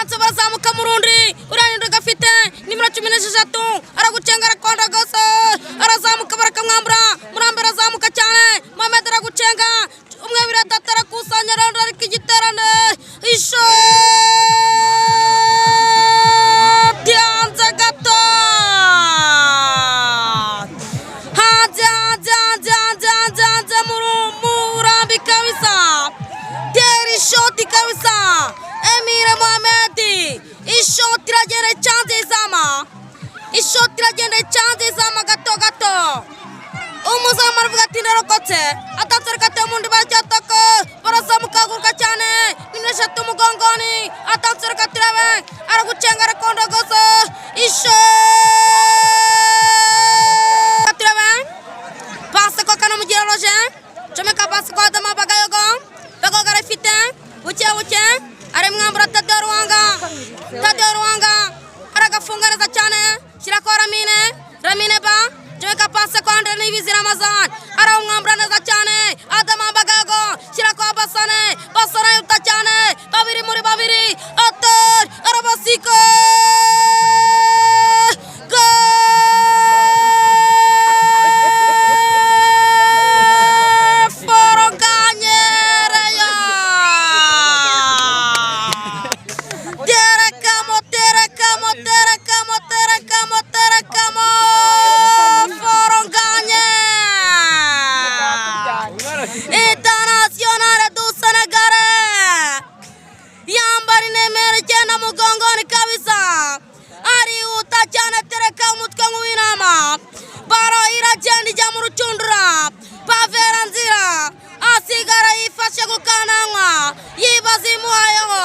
Atanze, barazamuka mu rundi. Uriya gafite nimero 16, aragucenga, arakondagose, arazamuka, barakamwambura. Murambi arazamuka cyane. Mohamed aragucenga, umwe, babiri, atatu, arakusanya, arondora, ariko igiterane ishoti hanze gato, hanze, hanze, hanze, hanze, hanze, hanze. Murambi kabisa, tera ishoti kabisa. Emile Mohamed, ishoti iragenda icanze izama, ishoti iragenda icanze izama gato gato. Umuzamu aravuga ati: "Ndarokotse." Atanze, reka mundi, baracyataka, barazamuka, haguruka cyane, nimero 3 umugongoni. Atanze, reka turebe, aragucenga, arakondogoza ishoti, turebe pase kwa Kanamugira Roger, comeka pase kwa Adama Bagayogo. Bagayogo arafite buke buke, arimwambura Tadeo Ruwanga. Tadeo Ruwanga aragafunga neza cyane, shyira kwa Ramine, Ramine ba, comeka pase kwa Andre Nibizi Ramazan, arawumwambura neza cyane. Adama Bagayogo, shyira kwa Basane. Basane yihuta cyane, babiri muri babiri, atar, arabasika. Gol! Foroganyereyo! Terekamo, terekamo, terekamo, terekamo, terekamo! Foronganye! Internationale du Senegal! Yambara nimero 9 mugongoni kabisa, arihuta cyane, tereka umutwe nk'uw'intama, baro iragenda ijya mu rucundura. Pavera Nzira asigara yifashe ku kananwa, yibaza imuhayeho.